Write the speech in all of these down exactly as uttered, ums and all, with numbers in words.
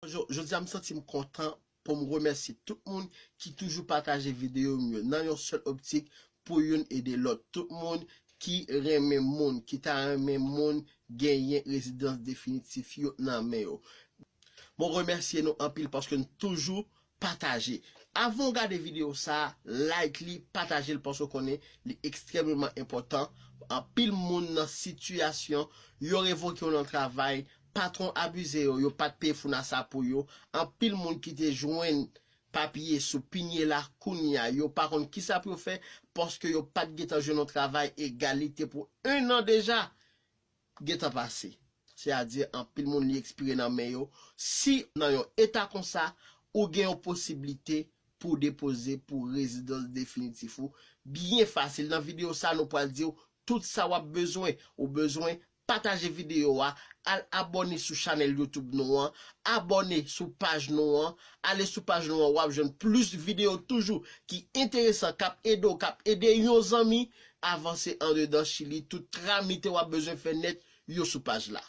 Jodi a m santi m kontan pou m remèsye tout moun ki toujou pataje videyo m yo nan yon sèl optik pou youn ede lòt. Tout moun ki renmen moun, ki ta renmen moun genyen rezidans definitif yo nan men yo. Mwen remèsye nou anpil paske n toujou pataje. Avan w gade videyo sa, like li, pataje l paske w konnen li ekstrèmeman enpòtan. Anpil moun nan sitiyasyon, yo revoke yo nan travay, patwon abize yo, yo pa t peye founasa pou yo. Anpil moun ki te jwenn papye sou pinye la, kounye a, yo pa konn kisa pou yo fè paske yo pa t gentan jwenn yon travay egalite pou en an deja gentan pase. Sètadi, anpil moun li ekspire nan men yo. Si nan yon eta konsa, ou gen yon posiblite pou depoze pou rezidans definitif ou byen fasil. Nan videyo sa, nou pral di w tout sa w ap bezwen. Ou bezwen pataje videyo a, al abòne sou chanèl YouTube nou an, abòne sou paj nou an, ale sou paj nou an, w ap jwenn plis videyo toujou ki enteresan, k ap ede w, k ap ede yon zanmi avanse andedan Chili. Tout tramite w ap bezwen fè nèt yo sou paj la.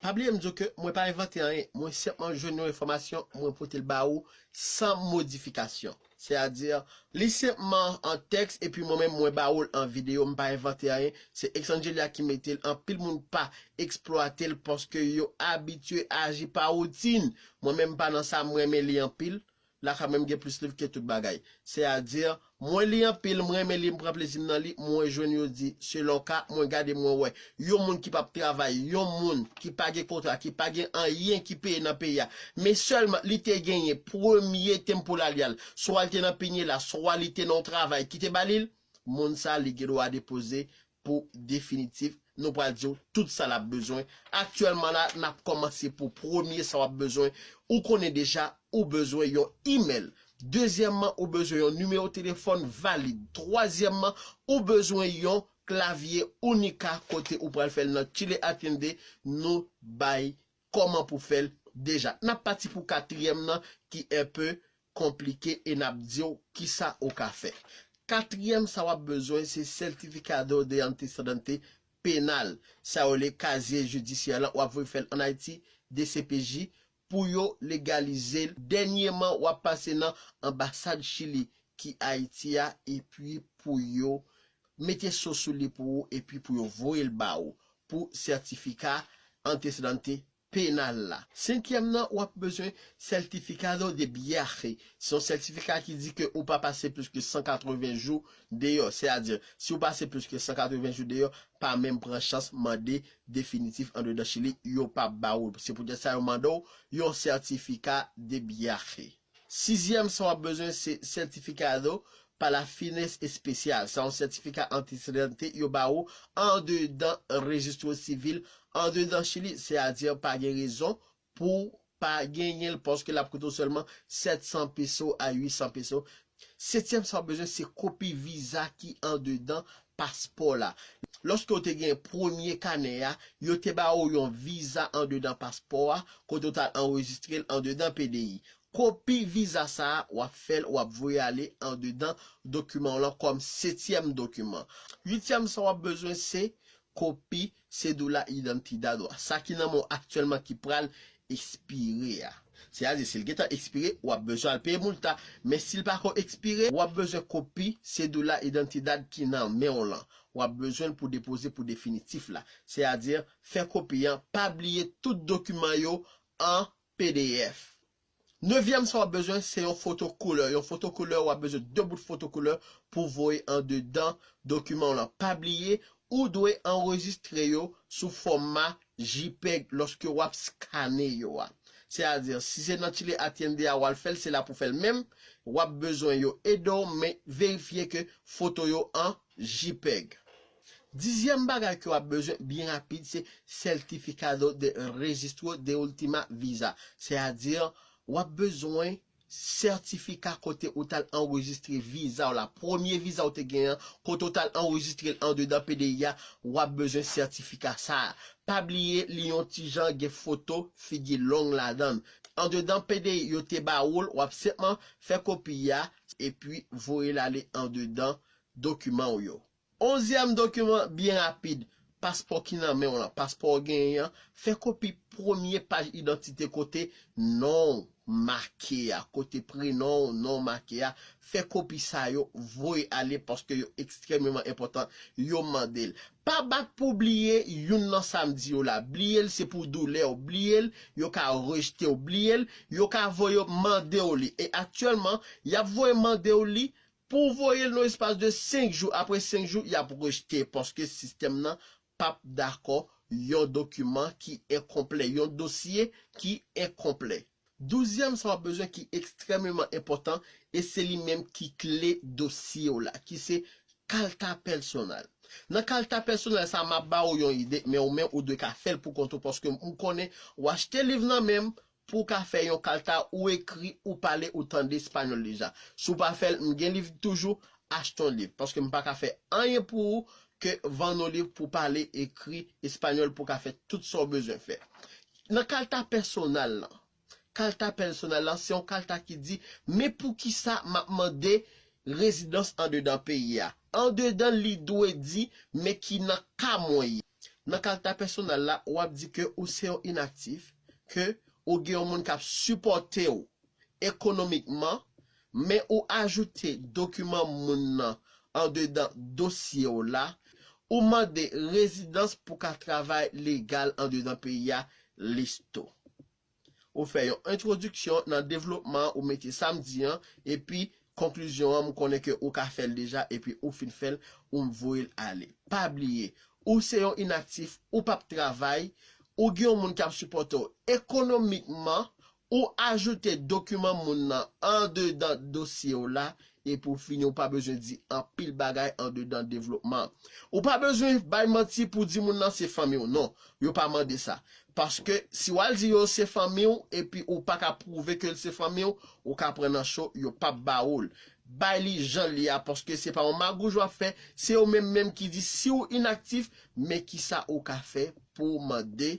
Pa bliye m di w ke mwen pa envante anyen, mwen senpman jwenn yon enfòmasyon, mwen pote l ba ou san modifikasyon. Sètadi, li senpman an tèks, epi mwen menm mwen ba ou l an videyo, m pa envante anyen. Se Exangelia ki mete l, anpil moun pa eksplwate l paske yo abitye aji pa woutin. Mwen menm m pa nan sa, m renmen li anpil. Lakay mwen m gen plis liv ke tout bagay. Sètadi, mwen li anpil, m renmen li, m pran plezi m nan li, mwen jwenn yo di, selon ka, mwen gade, mwen wè. Yon moun ki p ap travay, yon moun ki pa gen kontra, ki pa gen anyen ki peye nan peyi a. Men sèlman, li te genyen premye temporalya l. Swa l te nan pinye la, swa li te nan yon travay ki te ba li l. Moun sa, li gen dwa depoze pou definitif. Nou pral di w tout sa l ap bezwen. Aktyèlman la, n ap kòmanse pou premye sa w ap bezwen. Ou konnen deja, ou bezwen yon imèl. Dezyèmman, ou bezwen yon nimewo telefòn valid. Twazyèmman, ou bezwen yon klavye Unica kote ou pral fè l nan Chile Atiende. Nou bay kòman pou fè l deja. N ap pati pou katriyèm nan ki enpe konplike e n ap di w kisa ou ka fè. Katriyèm sa w ap bezwen se Certificado de Antecedente Penal. Sa yo rele kazye jidisyè lan, w ap voye fè l ann Ayiti, D C P J, pou yo legalize l. Dènyèman, w ap pase nan anbasad Chili ki Ayiti a, epi pou yo mete so sou li pou ou, epi pou yo voye l ba ou pou sètifika antecedente penal la. Senkyèm nan, w ap bezwen certificado de viaje. Se yon sètifika ki di ke ou pa pase plis ke san katreven jou deyò. Sètadi, si w pase plis ke san katreven jou deyò, pa menm pran chans mande definitif andedan Chili, yo p ap ba ou l. Se poutèt sa yo mande w yon certificado de viaje. Sizyèm sa w ap bezwen se certificado para fines especial. Sa yon sètifika antecedente yo ba ou andedan rejistro sivil andedan Chili. Sètadi pa gen rezon pou pa genyen l paske l ap koute w sèlman sèt san peso a uit san peso. Setyèm sa w ap bezwen se kopi viza ki andedan paspò la. Lòske w te gen premye kanè a, yo te ba ou yon viza andedan paspò a, kote w t al anrejistre l andedan P D I. Kopi viza sa a, w ap fè l, w ap voye ale andedan dokiman w lan kòm setyèm dokiman. Uityèm sa w ap bezwen se kopi cédula de identidad ou a. Sa ki nan men w aktyèlman ki pral ekspire a. Sètadi, si l gentan ekspire, w ap bezwen al peye multa. Men si l pako ekspire, w ap bezwen kopi cédula de identidad ki nan men w lan. W ap bezwen l pou depoze pou definitif la. Sètadi, fè kopi an, pa bliye tout dokiman yo an P D F. Nevyèm sa w ap bezwen, se yon foto koulè. Yon foto koulè, w ap bezwen de bout foto koulè pou voye andedan dokiman w lan. Pa bliye, ou dwe anrejistre yo sou fòma JPEG lòske w ap skane yo a. Sètadi, si se nan Chile Atiende a w al fè l, se la pou fè l menm. W ap bezwen yo ede w, men verifye ke foto yo an JPEG. Dizyèm bagay ke w ap bezwen byen rapid, se Certificado de Registro de Última Visa. Sètadi, w ap bezwen sètifika kote ou t al anrejistre viza w la. Premye viza w te gen an, kote w t al anrejistre l andedan P D I a, w ap bezwen sètifika sa a. Pa bliye, li yon ti jan gen foto figi long ladan l. Andedan P D I yo te ba ou l, w ap senpman fè kopi a, epi voye l ale andedan dokiman w yo. Onzyèm dokiman byen rapid, paspò ki nan men w lan, paspò w genyen an, fè kopi premye paj idantite kote non w make a, kote prenon w, non w make a, fè kopi sa yo, voye ale paske yo ekstrèmeman enpòtan, yo mande l. Pa bat pou bliye youn nan sa m di yo la. Bliye l se pou doulè w, bliye l, yo ka rejte w, bliye l, yo ka voye mande w li. E aktyèlman, y ap voye mande w li, pou w voye l nan espas de senk jou, apre senk jou, y ap rejte paske sistèm nan p ap dakò yon dokiman ki enkonplè, yon dosye ki enkonplè. Douzyèm sa w ap bezwen ki ekstrèmeman enpòtan, e se li menm ki kle dosye w la, ki se kalta pèsonèl. Nan kalta pèsonèl sa, m ap ba w yon ide, men ou menm ou dwe ka fè l pou kont ou, paske m konnen ou achte liv nan men m, pou w ka fè yon kalta, ou ekri, ou pale, ou tande espanyòl deja. Si w pa fè l, m gen liv toujou, achte yon liv. Paske m pa ka fè anyen pou ou ke vann yon liv pou w pale, ekri espanyòl, pou w ka fè tout sa w bezwen fè. Nan kalta pèsonèl lan, kalta pèsonèl lan, se yon kalta ki di, men poukisa m ap mande rezidans andedan peyi a? Andedan li dwe di, men ki nan ka mwen ye. Nan kalta pèsonèl la, w ap di ke ou se yon inaktif, ke ou gen yon moun k ap sipòte w ekonomikman, men ou ajoute dokiman moun nan andedan dosye w la, ou mande rezidans pou ka travay legal andedan peyi a, listo. Ou fè yon entwodiksyon nan devlopman, ou mete sa m di an, epi konklizyon an, m konnen ke ou ka fè l deja, epi ou fin fè l, ou voye l ale. Pa bliye, ou se yon inaktif, ou p ap travay, ou gen yon moun k ap sipòte w ekonomikman, ou ajoute dokiman moun nan andedan dosye w la, epi w fini, ou pa bezwen di anpil bagay andedan devlopman. Ou pa bezwen bay manti pou di moun nan se fanmi w, non, yo pa mande sa. Paske si w al di yo se fanmi w, epi ou pa ka pwouve ke l se fanmi w, ou ka pran nan cho, yo p ap ba ou l. Bay li jan l ye a, paske se pa yon magouj w ap fè, se yo menm menm ki di si w inaktif, men kisa ou ka fè pou w mande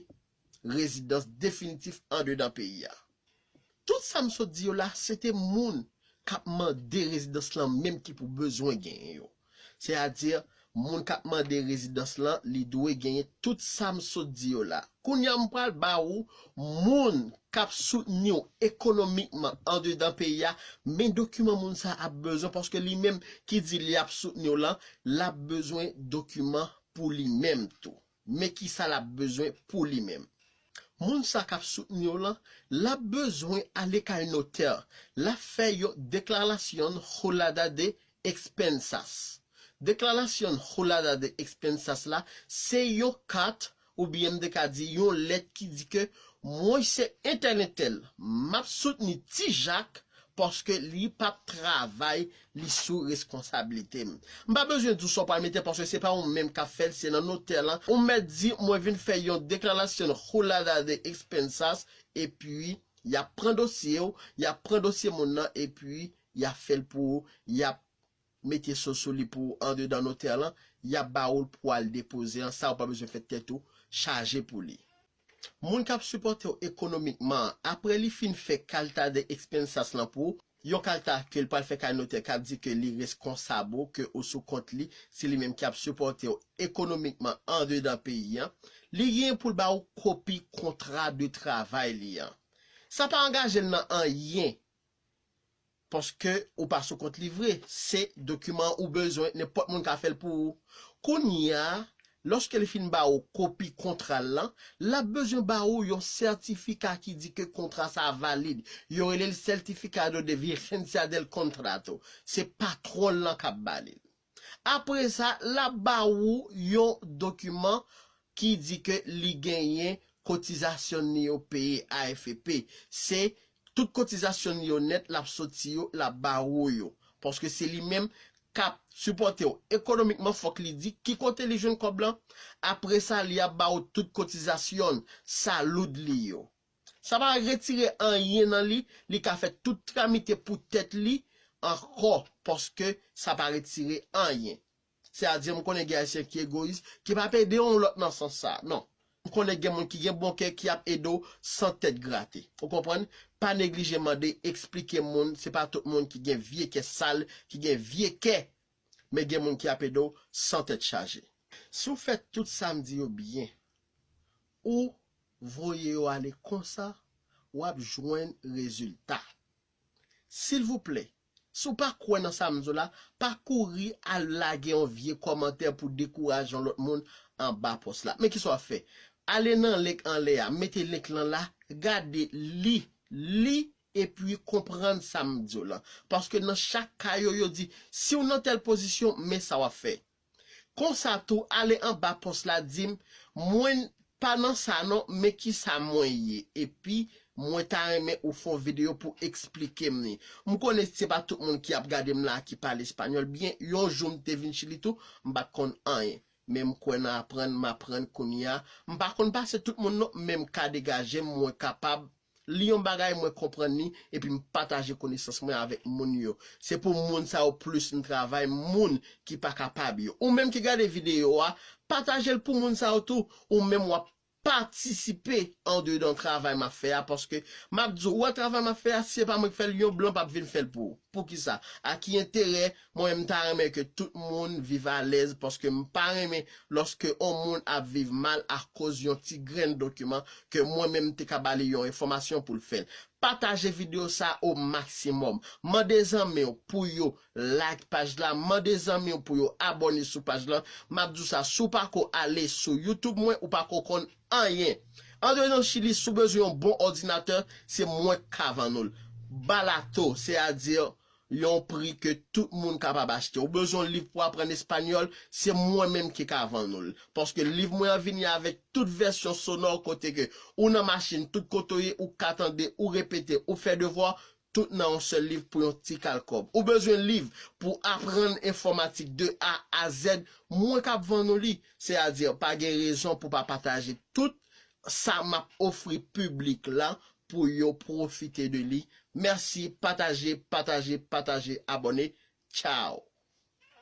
rezidans definitif andedan peyi a. Tout sa m sot di yo la, se te moun k ap mande rezidans lan menm ki pou bezwen genyen yo. Sètadi, moun k ap mande rezidans lan, li dwe genyen tout sa m sot di yo la. Kounye a, m pral ba ou moun k ap soutni w ekonomikman andedan peyi a, men dokiman moun sa ap bezwen, paske li menm ki di li ap soutni w lan, l ap bezwen dokiman pou li menm tou. Men kisa l ap bezwen pou li menm. Moun sa k ap soutni w lan, l ap bezwen ale kay notè, l ap fè yon declaración jurada de expensas. Declaración jurada de expensas la, se yon kat, oubyen m te ka di yon lèt ki di ke mwen se entèl entèl, m ap soutni Ti Jak, paske li p ap travay, li sou reskonsablite m. M pa bezwen di w sa w pral mete, paske se pa ou menm k ap fè l, se nan notè lan. Ou mèt di, mwen vin fè yon declaración jurada de expensas, epi y ap pran dosye w, y ap pran dosye moun nan, epi y ap fè l pou ou, y ap mete so sou li pou ou andedan notè lan, y ap ba ou l pou al depoze an, sa ou pa bezwen fè tèt ou chaje pou li. Moun k ap sipòte w ekonomikman an, apre li fin fè carta de expensas lan pou ou, yon carta ke l pral fè kay notè k ap di ke li reskonsab ou, ke ou sou kont li, se li menm ki ap sipòte w ekonomikman andedan peyi an, li gen pou l ba ou kopi kontra de travay li an. Sa pa angaje l nan anyen. Paske ou pa sou kont li vre. Se dokiman ou bezwen, nenpòt moun ka fè l pou ou. Kounye a, lòske li fin ba ou kopi kontra l lan, l ap bezwen ba ou yon sètifika ki di ke kontra sa a valid. Yo rele l certificado de vigencia del contrato. Se patwon l lan k ap ba li l. Apre sa, l ap ba ou yon dokiman ki di ke li genyen kotizasyon li yo peye A F P. Se tout kotizasyon li yo nèt, l ap soti yo, l ap ba ou yo. Paske se li menm k ap sipòte w ekonomikman, fòk li di ki kote li jwenn kòb lan. Apre sa, li ap ba ou tout kotizasyon, salud li yo. Sa pa retire anyen nan li, li ka fè tout tramite pou tèt li ankò, paske sa pa retire anyen. Sètadi, m konnen gen Ayisyen ki egoyis, ki p ap ede yon lòt nan sans sa a. Non. M konnen gen moun ki gen bon kè, ki ap ede w san tèt grate. Ou konprann? Pa neglije mande, eksplike moun, se pa tout moun ki gen vye kè sal, ki gen vye kè, men gen moun ki ap ede w san tèt chaje. Si w fè tout sa m di yo byen, ou voye yo ale konsa, w ap jwenn rezilta. Silvouplè, si w pa kwè nan sa m di w la, pa kouri al lage yon vye kòmantè pou dekouraje yon lòt moun anba pòs la. Men kisa w ap fè? Ale nan link anlè a, mete link lan la, gade, li, li, epi konprann sa m di w lan. Paske nan chak ka yo, yo di, si w nan tèl pozisyon, men sa w ap fè. Konsa tou, ale anba pòs la, di m, mwen pa nan sa non, men kisa mwen ye? Epi, mwen ta renmen ou fè yon videyo pou eksplike m li. M konnen se pa tout moun ki ap gade m la ki pale espanyòl byen. Yon jou m te vin Chili tou, m pa t konn anyen. Men m kwè nan aprann, m aprann kounye a. M pa konn pase tout moun non, men m ka degaje m, mwen kapab li yon bagay, mwen konprann li, epi m pataje konesans mwen avèk moun yo. Se pou moun sa yo plis m travay, moun ki pa kapab yo. Ou menm ki gade videyo a, pataje l pou moun sa yo tou. Ou menm w ap patisipe andedan travay m ap fè a, paske m ap di w, wè travay m ap fè a, si se pa mwen ki fè l, yon blan p ap vin fè l pou ou. Poukisa? A ki enterè? Mwen menm m ta renmen ke tout moun viv alèz, paske m pa renmen lòske yon moun ap viv mal akoz yon ti grenn dokiman ke mwen menm m te ka ba li yon enfòmasyon pou l fè l. Pataje videyo sa o maksimòm. Mande zanmi w pou yo like paj la, mande zanmi w pou yo abòne sou paj la. M ap di w sa, si w pa ko ale sou YouTube mwen, ou pa ko konn anyen. Andedan Chili, si w bezwen yon bon òdinatè, se mwen k ka vann ou l. Barato, sètadi yon pri ke tout moun kapab achte. Ou bezwen yon liv pou aprann espanyòl, se mwen menm ki ka vann ou l. Paske liv mwen an vini avèk tout vèsyon sonò kote ke ou nan machin, tout kote w ye, ou ka tande, ou repete, ou fè devwa, tout nan yon sèl liv pou yon ti kal kòb. Ou bezwen liv pou aprann enfòmatik de A a Z, mwen k ap vann ou li. Sètadi, pa gen rezon pou pa pataje tout sa m ap ofri piblik la pou yo pwofite de li. Mèsi, pataje, pataje, pataje, abòne. Tchao.